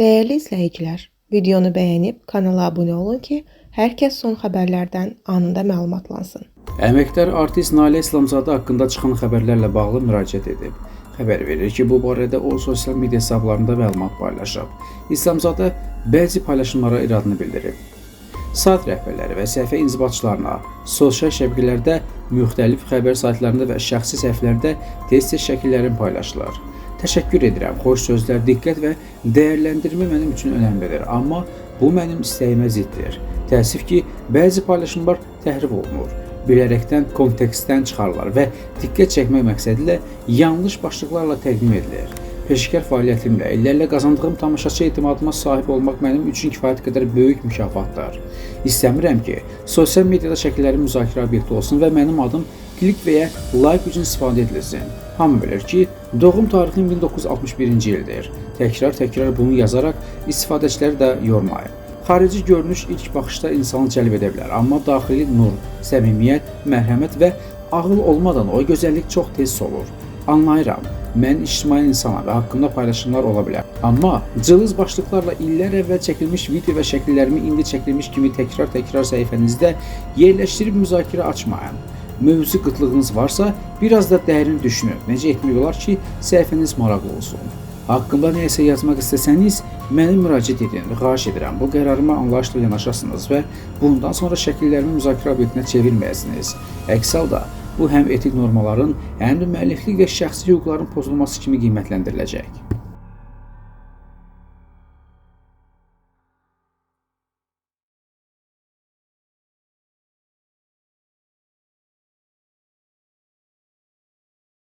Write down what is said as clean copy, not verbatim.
Dəyərli izləyicilər, videonu bəyənib kanala abunə olun ki, hər kəs son xəbərlərdən anında məlumatlansın. Əməkdar artist Nalə İslamzadə haqqında çıxan xəbərlərlə bağlı müraciət edib. Xəbər verir ki, bu barədə o sosial media hesablarında məlumat paylaşıb. İslamzadə bəzi paylaşımlara iradını bildirib. Sayt rəhbərləri və səhifə inzibatçılarına sosial şəbəkələrdə, müxtəlif xəbər saytlarında və şəxsi səhifələrdə tez-tez şəkillərim paylaşılır. Təşəkkür edirəm. Xoş sözlər, diqqət və dəyərləndirmə mənim üçün önəmlidir, amma bu mənim istəyimə ziddir. Təəssüf ki, bəzi paylaşımlar təhrif olunur, bilərəkdən kontekstdən çıxarılır və diqqət çəkmək məqsədilə yanlış başlıqlarla təqdim edilir. Peşəkar fəaliyyətimlə illərlə qazandığım tamaşaçı etimadıma sahib olmaq mənim üçün kifayət qədər böyük mükafatdır. İstəmirəm ki, sosial mediada şəkillərim müzakirə obyekti olsun və mənim adım klik və ya like üçün istifadə edilsin. Hamı bilir ki, doğum tarixim 1961-ci ildir. Təkrar-təkrar bunu yazaraq istifadəçiləri də yormayın. Xarici görünüş ilk baxışda insanı cəlb edə bilər, amma daxili nur, səmimiyyət, mərhəmət və ağıl olmadan o gözəllik çox tez solur. Anlayıram, mən ictimai insanam və haqqımda paylaşımlar ola bilər. Amma cılız başlıqlarla illər əvvəl çəkilmiş video və şəkillərimi indi çəkilmiş kimi təkrar-təkrar səhifənizdə yerləşdirib müzakirə açmayın. Mövzu qıtlığınız varsa, biraz da dərin düşünün. Necə etmək olar ki, səhifəniz maraqlı olsun. Haqqımda nəyisə yazmaq istəsəniz, mənə müraciət edin. Xahiş edirəm, bu qərarıma anlayışla yanaşasınız və bundan sonra şəkillərimi müzakirə obyektinə çevirməyəsiniz. Əks halda, bu həm etik normaların, həm də müəlliflik və şəxsi hüquqların pozulması kimi qiymətləndiriləcək.